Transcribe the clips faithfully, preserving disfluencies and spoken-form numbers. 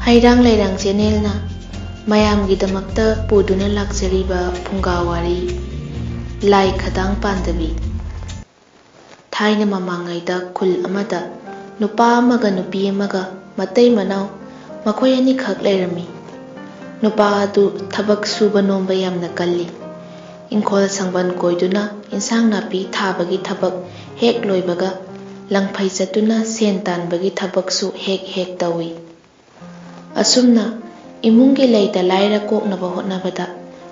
ꯍꯩꯔꯥꯡ ꯂꯩꯔꯥꯡ ꯆꯦꯅꯦꯜꯅ ꯃꯌꯥꯝꯒꯤꯗꯃꯛꯇ ꯄꯨꯗꯨꯅ ꯂꯥꯛꯆꯔꯤꯕ ꯐꯨꯡꯒꯥ ꯋꯥꯔꯤ, ꯂꯥꯏ ꯈꯗꯥꯡ ꯄꯥꯟꯗꯕꯤ꯫ ꯊꯥꯏꯅ ꯃꯃꯥꯡꯉꯩꯗ ꯈꯨꯜ ꯑꯃꯗ ꯅꯨꯄꯥ ꯑꯃꯒ ꯅꯨꯄꯤ ꯑꯃꯒ ꯃꯇꯩ ꯃꯅꯥꯎ ꯃꯈꯣꯏ ꯑꯅꯤꯈꯛ ꯂꯩꯔꯝꯃꯤ꯫ ꯅꯨꯄꯥ ꯑꯗꯨ ꯊꯕꯛ ꯁꯨꯕ ꯅꯣꯝꯕ ꯌꯥꯝꯅ ꯀꯜꯂꯤ꯫ ꯏꯪꯈꯣꯜ ꯁꯪꯕꯟ ꯀꯣꯏꯗꯨꯅ ꯏꯟꯁꯥꯡ ꯅꯥꯄꯤ ꯊꯥꯕꯒꯤ ꯊꯕꯛ ꯍꯦꯛ ꯂꯣꯏꯕꯒ, ꯂꯪꯐꯩ ꯆꯠꯇꯨꯅ ꯁꯦꯟ ꯇꯥꯟꯕꯒꯤ ꯊꯕꯛꯁꯨ ꯍꯦꯛ ꯍꯦꯛ ꯇꯧꯏ꯫ ꯑꯁꯨꯝꯅ ꯏꯃꯨꯡꯒꯤ ꯂꯩꯇ ꯂꯥꯏꯔ ꯀꯣꯛꯅꯕ ꯍꯣꯠꯅꯕꯗ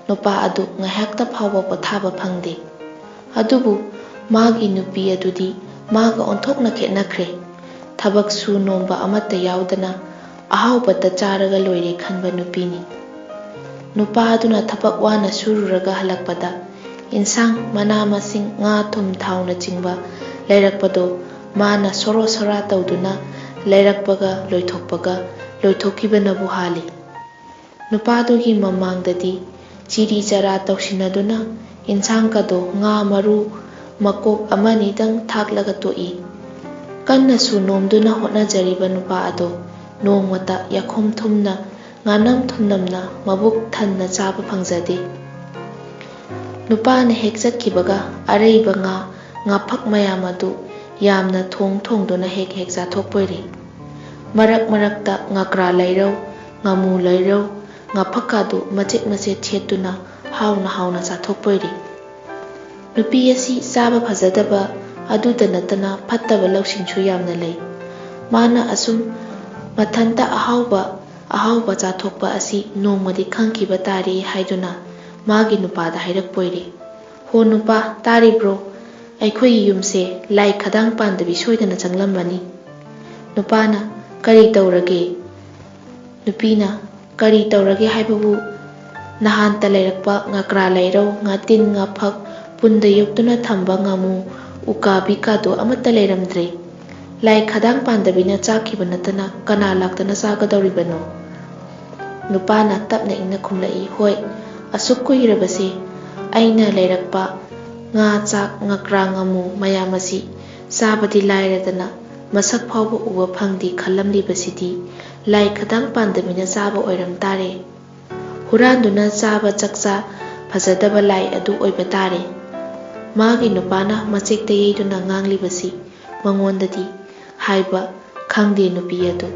ꯅꯨꯄꯥ ꯑꯗꯨ ꯉꯥꯏꯍꯥꯛꯇ ꯐꯥꯎꯕ ꯄꯣꯊꯥꯕ ꯐꯪꯗꯦ꯫ ꯑꯗꯨꯕꯨ ꯃꯥꯒꯤ ꯅꯨꯄꯤ ꯑꯗꯨꯗꯤ ꯃꯥꯒ ꯑꯣꯟꯊꯣꯛꯅ ꯈꯦꯠꯅꯈ꯭ꯔꯦ꯫ ꯊꯕꯛ ꯁꯨ ꯅꯣꯝꯕ ꯑꯃꯠꯇ ꯌꯥꯎꯗꯅ ꯑꯍꯥꯎꯕꯇ ꯆꯥꯔꯒ ꯂꯣꯏꯔꯦ ꯈꯟꯕ ꯅꯨꯄꯤꯅꯤ꯫ ꯅꯨꯄꯥ ꯑꯗꯨꯅ ꯊꯕꯛ ꯋꯥꯅ ꯁꯨꯔꯨꯔꯒ ꯍꯜꯂꯛꯄꯗ ꯏꯟꯁꯥꯡ, ꯃꯅꯥ ꯃꯁꯤꯡ, ꯉꯥ, ꯊꯨꯝ, ꯊꯥꯎꯅꯆꯤꯡꯕ ꯂꯩꯔꯛꯄꯗꯣ ꯃꯥꯅ ꯁꯣꯔꯣ ꯁꯣꯔꯥ ꯇꯧꯗꯨꯅ ꯂꯩꯔꯛꯄꯒ ꯂꯣꯏꯊꯣꯛꯄꯒ ꯂꯣꯏꯊꯣꯛꯈꯤꯕꯅꯕꯨ ꯍꯥꯜꯂꯤ꯫ ꯅꯨꯄꯥꯗꯨꯒꯤ ꯃꯃꯥꯡꯗꯗꯤ ꯆꯤꯔꯤ ꯆꯔꯥ ꯇꯧꯁꯤꯟꯅꯗꯨꯅ ꯏꯟꯁꯥꯡꯒꯗꯣ ꯉꯥ ꯃꯔꯨ ꯃꯀꯣꯛ ꯑꯃꯅꯤꯗꯪ ꯊꯥꯛꯂꯒ ꯇꯣꯛꯏ꯫ ꯀꯟꯅꯁꯨ ꯅꯣꯝꯗꯨꯅ ꯍꯣꯠꯅꯖꯔꯤꯕ ꯅꯨꯄꯥ ꯑꯗꯣ ꯅꯣꯡꯃꯇ ꯌꯥꯈꯣꯝ ꯊꯨꯝꯅ, ꯉꯥꯅꯝ ꯊꯨꯝꯅꯝꯅ ꯃꯕꯨꯛ ꯊꯟꯅ ꯆꯥꯕ ꯐꯪꯖꯗꯦ꯫ ꯅꯨꯄꯥꯅ ꯍꯦꯛ ꯆꯠꯈꯤꯕꯒ ꯑꯔꯩꯕ ꯉꯥ, ꯉꯥꯐꯛ ꯃꯌꯥꯝ ꯑꯗꯨ ꯌꯥꯝꯅ ꯊꯣꯡ ꯊꯣꯡꯗꯨꯅ ꯍꯦꯛ ꯍꯦꯛ ꯆꯥꯊꯣꯛꯄꯣꯏꯔꯦ꯫ ꯃꯔꯛ ꯃꯔꯛꯇ ꯉꯀ꯭ꯔꯥ ꯂꯩꯔꯧ, ꯉꯥꯃꯨ ꯂꯩꯔꯧ, ꯉꯥꯐꯛꯀꯥꯗꯨ ꯃꯆꯦꯠ ꯃꯆꯦꯠ ꯁꯦꯠꯇꯨꯅ ꯍꯥꯎꯅ ꯍꯥꯎꯅ ꯆꯥꯊꯣꯛꯄꯣꯏꯔꯦ꯫ ꯅꯨꯄꯤ ꯑꯁꯤ ꯆꯥꯕ ꯐꯖꯗꯕ ꯑꯗꯨꯗ ꯅꯠꯇꯅ ꯐꯠꯇꯕ ꯂꯧꯁꯤꯡꯁꯨ ꯌꯥꯝꯅ ꯂꯩ꯫ ꯃꯥꯅ ꯑꯁꯨꯝ ꯃꯊꯟꯇ ꯑꯍꯥꯎꯕ ꯑꯍꯥꯎꯕ ꯆꯥꯊꯣꯛꯄ ꯑꯁꯤ ꯅꯣꯡꯃꯗꯤ ꯈꯪꯈꯤꯕ ꯇꯥꯔꯦ ꯍꯥꯏꯗꯨꯅ ꯃꯥꯒꯤ ꯅꯨꯄꯥꯗ ꯍꯥꯏꯔꯛꯄꯣꯏꯔꯦ꯫ "ꯍꯣ ꯅꯨꯄꯥ, ꯇꯥꯔꯤꯕ꯭ꯔꯣ? ꯑꯩꯈꯣꯏꯒꯤ ꯌꯨꯝꯁꯦ ꯂꯥꯏ ꯈꯗꯥꯡ ꯄꯥꯟꯗꯕꯤ ꯁꯣꯏꯗꯅ ꯆꯪꯂꯝꯃꯅꯤ꯫" ꯅꯨꯄꯥꯅ, "ꯀꯔꯤ ꯇꯧꯔꯒꯦ?" ꯅꯨꯄꯤꯅ, "ꯀꯔꯤ ꯇꯧꯔꯒꯦ ꯍꯥꯏꯕꯕꯨ, ꯅꯍꯥꯟꯇ ꯂꯩꯔꯛꯄ ꯉꯀ꯭ꯔꯥ ꯂꯩꯔꯧ, ꯉꯥꯇꯤꯟ, ꯉꯥꯐꯛ, ꯄꯨꯟꯗ ꯌꯣꯛꯇꯨꯅ ꯊꯝꯕ ꯉꯥꯃꯨ, ꯎꯀꯥꯕꯤ ꯀꯥꯗꯣ ꯑꯃꯠꯇ ꯂꯩꯔꯝꯗ꯭ꯔꯦ꯫ ꯂꯥꯏ ꯈꯗꯥꯡ ꯄꯥꯟꯗꯕꯤꯅ ꯆꯥꯈꯤꯕ ꯅꯠꯇꯅ ꯀꯅꯥ ꯂꯥꯛꯇꯅ ꯆꯥꯒꯗꯧꯔꯤꯕꯅꯣ?" ꯅꯨꯄꯥꯅ ꯇꯞꯅ ꯏꯪꯅ ꯈꯨꯝꯂꯛꯏ, "ꯍꯣꯏ, ꯑꯁꯨꯛ ꯀꯨꯏꯔꯕꯁꯦ ꯑꯩꯅ ꯂꯩꯔꯛꯄ ꯉꯥ, ꯆꯥꯛ, ꯉꯀ꯭ꯔꯥ, ꯉꯥꯃꯨ ꯃꯌꯥꯝ ꯑꯁꯤ ꯆꯥꯕꯗꯤ ꯂꯥꯏꯔꯗꯅ ꯃꯁꯛ ꯐꯥꯎꯕ ꯎꯕ ꯐꯪꯗꯦ ꯈꯜꯂꯝꯂꯤꯕꯁꯤꯗꯤ ꯂꯥꯏ ꯈꯗꯥꯡ ꯄꯥꯟꯗꯕꯤꯅ ꯆꯥꯕ ꯑꯣꯏꯔꯝ ꯇꯥꯔꯦ꯫ ꯍꯨꯔꯥꯟꯗꯨꯅ ꯆꯥꯕ ꯆꯥꯛꯆꯥ ꯐꯖꯗꯕ ꯂꯥꯏ ꯑꯗꯨ ꯑꯣꯏꯕ ꯇꯥꯔꯦ꯫ ꯃꯥꯒꯤ ꯅꯨꯄꯥꯅ ꯃꯆꯦꯛꯇ ꯌꯩꯗꯨꯅ ꯉꯥꯡꯂꯤꯕꯁꯤ ꯃꯉꯣꯟꯗꯗꯤ ꯍꯥꯏꯕ ꯈꯪꯗꯦ ꯅꯨꯄꯤ ꯑꯗꯨ꯫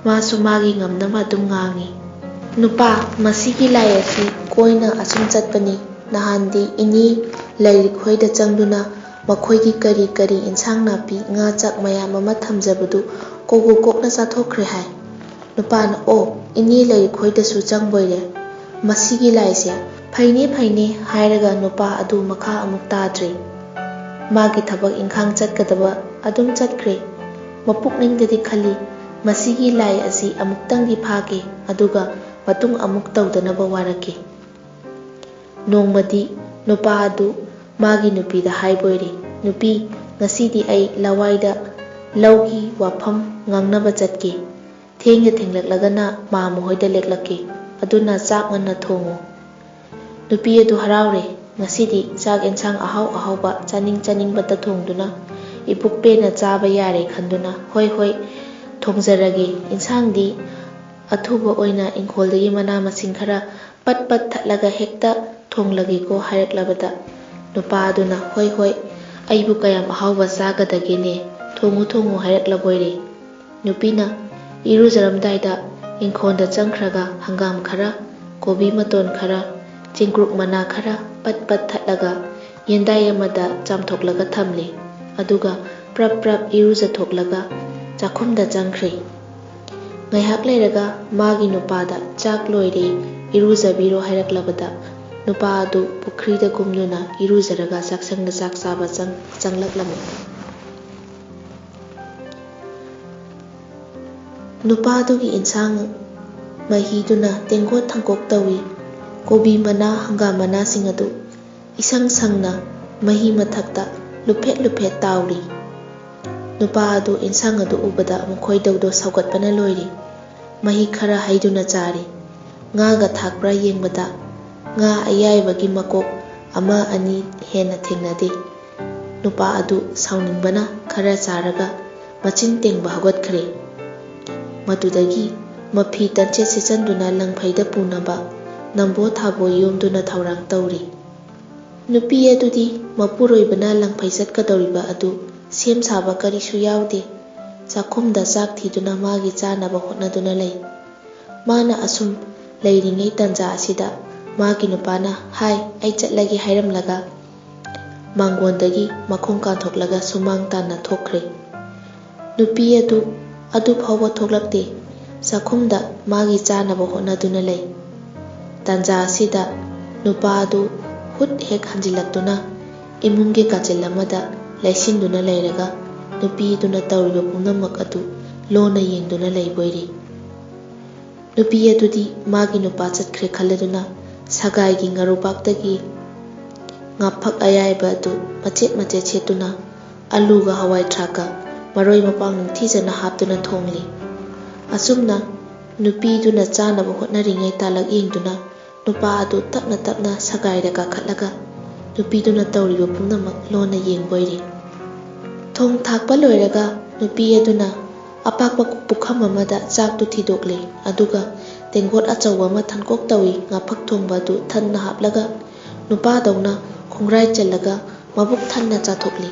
ꯃꯥꯁꯨ ꯃꯥꯒꯤ ꯉꯝꯅꯕ ꯑꯗꯨꯝ ꯉꯥꯡꯉꯤ꯫ "ꯅꯨꯄꯥ, ꯃꯁꯤꯒꯤ ꯂꯥꯏ ꯑꯁꯤ ꯀꯣꯏꯅ ꯑꯁꯨꯝ ꯆꯠꯄꯅꯤ꯫ ꯅꯍꯥꯟꯗꯤ ꯏꯅꯦ ꯂꯩꯔꯤꯛ ꯍꯣꯏꯗ ꯆꯪꯗꯨꯅ ꯃꯈꯣꯏꯒꯤ ꯀꯔꯤ ꯀꯔꯤ ꯏꯟꯁꯥꯡ ꯅꯥꯄꯤ, ꯉꯥ ꯆꯥꯛ ꯃꯌꯥꯝ ꯑꯃ ꯊꯝꯖꯕꯗꯨ ꯀꯣꯛ ꯀꯣꯛꯅ ꯆꯥꯊꯣꯛꯈ꯭ꯔꯦ ꯍꯥꯏ꯫" ꯅꯨꯄꯥꯅ, "ꯑꯣ, ꯏꯅꯦ ꯂꯩꯔꯤꯛ ꯍꯣꯏꯗꯁꯨ ꯆꯪꯕꯣꯏꯔꯦ ꯃꯁꯤꯒꯤ ꯂꯥꯏꯁꯦ꯫ ꯐꯩꯅꯦ, ꯐꯩꯅꯦ" ꯍꯥꯏꯔꯒ ꯅꯨꯄꯥ ꯑꯗꯨ ꯃꯈꯥ ꯑꯃꯨꯛ ꯇꯥꯗ꯭ꯔꯦ꯫ ꯃꯥꯒꯤ ꯊꯕꯛ ꯏꯪꯈꯥꯡ ꯆꯠꯀꯗꯕ ꯑꯗꯨꯝ ꯆꯠꯈ꯭ꯔꯦ꯫ ꯃꯄꯨꯛꯅꯤꯡꯗꯗꯤ ꯈꯜꯂꯤ, "ꯃꯁꯤꯒꯤ ꯂꯥꯏ ꯑꯁꯤ ꯑꯃꯨꯛꯇꯪꯗꯤ ꯐꯥꯒꯦ, ꯑꯗꯨꯒ ꯃꯇꯨꯡ ꯑꯃꯨꯛ ꯇꯧꯗꯅꯕ ꯋꯥꯔꯛꯀꯦ"꯫ ꯅꯣꯡꯃꯗꯤ ꯅꯨꯄꯥ ꯑꯗꯨ ꯃꯥꯒꯤ ꯅꯨꯄꯤꯗ ꯍꯥꯏꯕꯣꯏꯔꯦ, "ꯅꯨꯄꯤ, ꯉꯁꯤꯗꯤ ꯑꯩ ꯂꯋꯥꯏꯗ ꯂꯧꯒꯤ ꯋꯥꯐꯝ ꯉꯥꯡꯅꯕ ꯆꯠꯀꯦ꯫ ꯊꯦꯡꯅ ꯊꯦꯡꯂꯛꯂꯒꯅ ꯃꯥꯝꯃ ꯍꯣꯏꯗ ꯂꯦꯛꯂꯛꯀꯦ꯫ ꯑꯗꯨꯅ ꯆꯥꯛ ꯉꯟꯅ ꯊꯣꯡꯉꯨ"꯫ ꯅꯨꯄꯤ ꯑꯗꯨ ꯍꯔꯥꯎꯔꯦ꯫ ꯉꯁꯤꯗꯤ ꯆꯥꯛ ꯑꯦꯟꯁꯥꯡ ꯑꯍꯥꯎ ꯑꯍꯥꯎꯕ ꯆꯥꯅꯤꯡ ꯆꯥꯅꯤꯡꯕꯇ ꯊꯣꯡꯗꯨꯅ ꯏꯄꯨꯛ ꯄꯦꯟꯅ ꯆꯥꯕ ꯌꯥꯔꯦ ꯈꯟꯗꯨꯅ, "ꯍꯣꯏ, ꯍꯣꯏ, ꯊꯣꯡꯖꯔꯒꯦ꯫ ꯏꯟꯁꯥꯡꯗꯤ ꯑꯊꯨꯕ ꯑꯣꯏꯅ ꯏꯪꯈꯣꯜꯗꯒꯤ ꯃꯅꯥ ꯃꯁꯤꯡ ꯈꯔ ꯄꯠ ꯄꯠ ꯊꯠꯂꯒ ꯍꯦꯛꯇ ꯊꯣꯡꯂꯒꯦꯀꯣ" ꯍꯥꯏꯔꯛꯂꯕꯗ, ꯅꯨꯄꯥ ꯑꯗꯨꯅ, "ꯍꯣꯏ, ꯍꯣꯏ, ꯑꯩꯕꯨ ꯀꯌꯥꯝ ꯑꯍꯥꯎꯕ ꯆꯥꯒꯗꯒꯦꯅꯦ? ꯊꯣꯡꯉꯨ, ꯊꯣꯡꯉꯨ" ꯍꯥꯏꯔꯛꯂꯕꯣꯏꯔꯦ꯫ ꯅꯨꯄꯤꯅ ꯏꯔꯨꯖꯔꯝꯗꯥꯏꯗ ꯏꯪꯈꯣꯜꯗ ꯆꯪꯈ꯭ꯔꯒ ꯍꯪꯒꯥꯝ ꯈꯔ, ꯀꯣꯕꯤ ꯃꯇꯣꯟ ꯈꯔ, ꯆꯦꯡꯀ꯭ꯔꯨꯞ ꯃꯅꯥ ꯈꯔ ꯄꯠ ꯄꯠ ꯊꯠꯂꯒ ꯌꯦꯟꯗꯥꯏ ꯑꯃꯗ ꯆꯥꯝꯊꯣꯛꯂꯒ ꯊꯝꯂꯦ꯫ ꯑꯗꯨꯒ ꯄ꯭ꯔꯞ ꯄ꯭ꯔꯞ ꯏꯔꯨꯖꯊꯣꯛꯂꯒ ꯆꯥꯛꯈꯨꯝꯗ ꯆꯪꯈ꯭ꯔꯦ꯫ ꯉꯥꯏꯍꯥꯛ ꯂꯩꯔꯒ ꯃꯥꯒꯤ ꯅꯨꯄꯥꯗ, "ꯆꯥꯛ ꯂꯣꯏꯔꯦ, ꯏꯔꯨꯖꯕꯤꯔꯣ" ꯍꯥꯏꯔꯛꯂꯕꯗ, ꯅꯨꯄꯥ ꯑꯗꯨ ꯄꯨꯈ꯭ꯔꯤꯗ ꯀꯨꯝꯗꯨꯅ ꯏꯔꯨꯖꯔꯒ ꯆꯥꯛꯁꯪꯗ ꯆꯥꯛ ꯆꯥꯕ ꯆꯪ-, ꯆꯪꯂꯛꯂꯝꯃꯤ꯫ ꯅꯨꯄꯥꯗꯨꯒꯤ ꯏꯟꯁꯥꯡ ꯃꯍꯤꯗꯨꯅ ꯇꯦꯡꯀꯣꯠ ꯊꯥꯡꯀꯣꯛ ꯇꯧꯏ꯫ ꯀꯣꯕꯤ ꯃꯅꯥ, ꯍꯪꯒꯥꯝ ꯃꯅꯥꯁꯤꯡ ꯑꯗꯨ ꯏꯁꯪ ꯁꯪꯅ ꯃꯍꯤ ꯃꯊꯛꯇ ꯂꯨꯞꯐꯦꯠ ꯂꯨꯞꯐꯦꯠ ꯇꯥꯎꯔꯤ꯫ ꯅꯨꯄꯥ ꯑꯗꯨ ꯏꯟꯁꯥꯡ ꯑꯗꯨ ꯎꯕꯗ ꯃꯈꯣꯏꯗꯧꯗꯣ ꯁꯧꯒꯠꯄꯅ ꯂꯣꯏꯔꯤ꯫ ꯃꯍꯤ ꯈꯔ ꯍꯩꯗꯨꯅ ꯆꯥꯔꯤ꯫ ꯉꯥꯒ ꯊꯥꯛꯄ꯭ꯔꯥ ꯌꯦꯡꯕꯗ ꯉꯥ ꯑꯌꯥꯏꯕꯒꯤ ꯃꯀꯣꯛ ꯑꯃ ꯑꯅꯤ ꯍꯦꯟꯅ ꯊꯦꯡꯅꯗꯦ꯫ ꯅꯨꯄꯥ ꯑꯗꯨ ꯁꯥꯎꯅꯤꯡꯕꯅ ꯈꯔ ꯆꯥꯔꯒ ꯃꯆꯤꯟ ꯇꯦꯡꯕ ꯍꯧꯒꯠꯈ꯭ꯔꯦ꯫ ꯃꯗꯨꯗꯒꯤ ꯃꯐꯤ ꯇꯟꯆꯦꯠ ꯁꯦꯠꯆꯟꯗꯨꯅ ꯂꯪꯐꯩꯗ ꯄꯨꯅꯕ ꯅꯝꯕꯣ ꯊꯥꯕꯣ ꯌꯣꯝꯗꯨꯅ ꯊꯧꯔꯥꯡ ꯇꯧꯔꯤ꯫ ꯅꯨꯄꯤ ꯑꯗꯨꯗꯤ ꯃꯄꯨꯔꯣꯏꯕꯅ ꯂꯪꯐꯩ ꯆꯠꯀꯗꯧꯔꯤꯕ ꯑꯗꯨ ꯁꯦꯝ ꯁꯥꯕ ꯀꯔꯤꯁꯨ ꯌꯥꯎꯗꯦ꯫ ꯆꯥꯛꯈꯨꯝꯗ ꯆꯥꯛ ꯊꯤꯗꯨꯅ ꯃꯥꯒꯤ ꯆꯥꯅꯕ ꯍꯣꯠꯅꯗꯨꯅ ꯂꯩ꯫ ꯃꯥꯅ ꯑꯁꯨꯝ ꯂꯩꯔꯤꯉꯩ ꯇꯟꯖꯥ ꯑꯁꯤꯗ ꯃꯥꯒꯤ ꯅꯨꯄꯥꯅ "ꯍꯥꯏ, ꯑꯩ ꯆꯠꯂꯒꯦ" ꯍꯥꯏꯔꯝꯂꯒ ꯃꯥꯡꯒꯣꯟꯗꯒꯤ ꯃꯈꯣꯡ ꯀꯥꯟꯊꯣꯛꯂꯒ ꯁꯨꯃꯥꯡ ꯇꯥꯟꯅ ꯊꯣꯛꯈ꯭ꯔꯦ꯫ ꯅꯨꯄꯤ ꯑꯗꯨ ꯑꯗꯨ ꯐꯥꯎꯕ ꯊꯣꯛꯂꯛꯇꯦ꯫ ꯆꯥꯛꯈꯨꯝꯗ ꯃꯥꯒꯤ ꯆꯥꯅꯕ ꯍꯣꯠꯅꯗꯨꯅ ꯂꯩ꯫ ꯇꯟꯖꯥ ꯑꯁꯤꯗ ꯅꯨꯄꯥ ꯑꯗꯨ ꯍꯨꯠ ꯍꯦꯛ ꯍꯟꯖꯤꯜꯂꯛꯇꯨꯅ ꯏꯃꯨꯡꯒꯤ ꯀꯥꯆꯤꯜ ꯑꯃꯗ ꯂꯩꯁꯤꯟꯗꯨꯅ ꯂꯩꯔꯒ ꯅꯨꯄꯤꯗꯨꯅ ꯇꯧꯔꯤꯕ ꯄꯨꯝꯅꯃꯛ ꯑꯗꯨ ꯂꯣꯟꯅ ꯌꯦꯡꯗꯨꯅ ꯂꯩꯕꯣꯏꯔꯦ꯫ ꯅꯨꯄꯤ ꯑꯗꯨꯗꯤ ꯃꯥꯒꯤ ꯅꯨꯄꯥ ꯆꯠꯈ꯭ꯔꯦ ꯈꯜꯂꯗꯨꯅ ꯁꯒꯥꯏꯒꯤ ꯉꯥꯔꯨꯕꯥꯛꯇꯒꯤ ꯉꯥꯐꯛ ꯑꯌꯥꯏꯕ ꯑꯗꯨ ꯃꯆꯦꯠ ꯃꯆꯦꯠ ꯁꯦꯠꯇꯨꯅ ꯑꯂꯨꯒ ꯍꯋꯥꯏ ꯊ꯭ꯔꯥꯛꯀ ꯃꯔꯣꯏ ꯃꯄꯥꯡ ꯅꯤꯡꯊꯤꯖꯅ ꯍꯥꯞꯇꯨꯅ ꯊꯣꯡꯂꯤ꯫ ꯑꯁꯨꯝꯅ ꯅꯨꯄꯤꯗꯨꯅ ꯆꯥꯅꯕ ꯍꯣꯠꯅꯔꯤꯉꯩ ꯇꯥꯂꯛ ꯌꯦꯡꯗꯨꯅ ꯅꯨꯄꯥ ꯑꯗꯨ ꯇꯞꯅ ꯇꯞꯅ ꯁꯒꯥꯏꯗ ꯀꯥꯈꯠꯂꯒ ꯅꯨꯄꯤꯗꯨꯅ ꯇꯧꯔꯤꯕ ꯄꯨꯝꯅꯃꯛ ꯂꯣꯟꯅ ꯌꯦꯡꯕꯣꯏꯔꯦ꯫ ꯊꯣꯡ ꯊꯥꯛꯄ ꯂꯣꯏꯔꯒ ꯅꯨꯄꯤ ꯑꯗꯨꯅ ꯑꯄꯥꯛꯄ ꯄꯨꯈꯝ ꯑꯃꯗ ꯆꯥꯛꯇꯨ ꯊꯤꯗꯣꯛꯂꯦ, ꯑꯗꯨꯒ ꯇꯦꯡꯀꯣꯠ ꯑꯆꯧꯕ ꯑꯃ ꯊꯟꯀꯣꯛ ꯇꯧꯏ꯫ ꯉꯥꯐꯛ ꯊꯣꯡꯕ ꯑꯗꯨ ꯊꯟꯅ ꯍꯥꯞꯂꯒ ꯅꯨꯄꯥꯗꯧꯅ ꯈꯣꯡꯒ꯭ꯔꯥꯏ ꯆꯜꯂꯒ ꯃꯕꯨꯛ ꯊꯟꯅ ꯆꯥꯊꯣꯛꯂꯤ꯫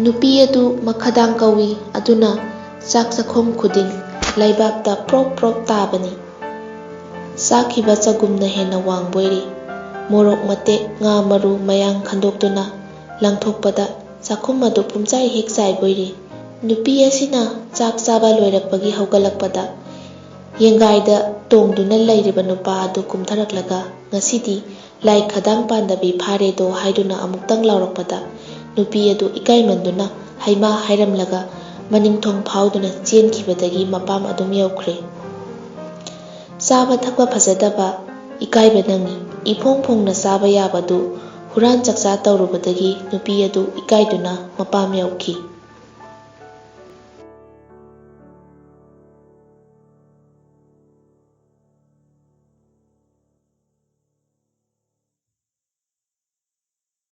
ꯅꯨꯄꯤ ꯑꯗꯨ ꯃꯈꯥꯗꯥꯡ ꯀꯧꯏ, ꯑꯗꯨꯅ ꯆꯥꯛ ꯆꯥꯛꯈꯨꯝ ꯈꯨꯗꯤꯡ ꯂꯩꯕꯥꯛꯇ ꯄ꯭ꯔꯣꯞ ꯄ꯭ꯔꯣꯞ ꯇꯥꯕꯅꯤ꯫ ꯆꯥꯈꯤꯕ ꯆꯒꯨꯝꯅ ꯍꯦꯟꯅ ꯋꯥꯡꯕꯣꯏꯔꯤ꯫ ꯃꯣꯔꯣꯛ ꯃꯇꯦꯛ, ꯉꯥ ꯃꯔꯨ, ꯃꯌꯥꯡ ꯈꯟꯗꯣꯛꯇꯨꯅ ꯂꯪꯊꯣꯛꯄꯗ ꯆꯥꯛꯈꯨꯝ ꯑꯗꯨ ꯄꯨꯝꯆꯥꯏ ꯍꯦꯛ ꯆꯥꯏꯕꯣꯏꯔꯤ꯫ ꯅꯨꯄꯤ ꯑꯁꯤꯅ ꯆꯥꯛ ꯆꯥꯕ ꯂꯣꯏꯔꯛꯄꯒꯤ ꯍꯧꯒꯠꯂꯛꯄꯗ ꯌꯦꯡꯒꯥꯏꯗ ꯇꯣꯡꯗꯨꯅ ꯂꯩꯔꯤꯕ ꯅꯨꯄꯥ ꯑꯗꯨ ꯀꯨꯝꯊꯔꯛꯂꯒ "ꯉꯁꯤꯗꯤ ꯂꯥꯏ ꯈꯗꯥꯡ ꯄꯥꯟꯗꯕꯤ ꯐꯥꯔꯦꯗꯣ" ꯍꯥꯏꯗꯨꯅ ꯑꯃꯨꯛꯇꯪ ꯂꯥꯎꯔꯛꯄꯗ ꯅꯨꯄꯤ ꯑꯗꯨ ꯏꯀꯥꯏꯃꯟꯗꯨꯅ ꯍꯩꯃꯥ ꯍꯥꯏꯔꯝꯂꯒ ꯃꯅꯤꯡ ꯊꯣꯡ ꯐꯥꯎꯗꯨꯅ ꯆꯦꯟꯈꯤꯕꯗꯒꯤ ꯃꯄꯥꯝ ꯑꯗꯨꯝ ꯌꯧꯈ꯭ꯔꯦ꯫ ꯆꯥꯕ ꯊꯛꯄ ꯐꯖꯗꯕ, ꯏꯀꯥꯏꯕ ꯅꯪꯉꯤ꯫ ꯏꯐꯣꯡ ꯐꯣꯡꯅ ꯆꯥꯕ ꯌꯥꯕꯗꯨ ꯍꯨꯔꯥꯟ ꯆꯥꯛꯆꯥ ꯇꯧꯔꯨꯕꯗꯒꯤ ꯅꯨꯄꯤ ꯑꯗꯨ ꯏꯀꯥꯏꯗꯨꯅ ꯃꯄꯥꯝ ꯌꯧꯈꯤ꯫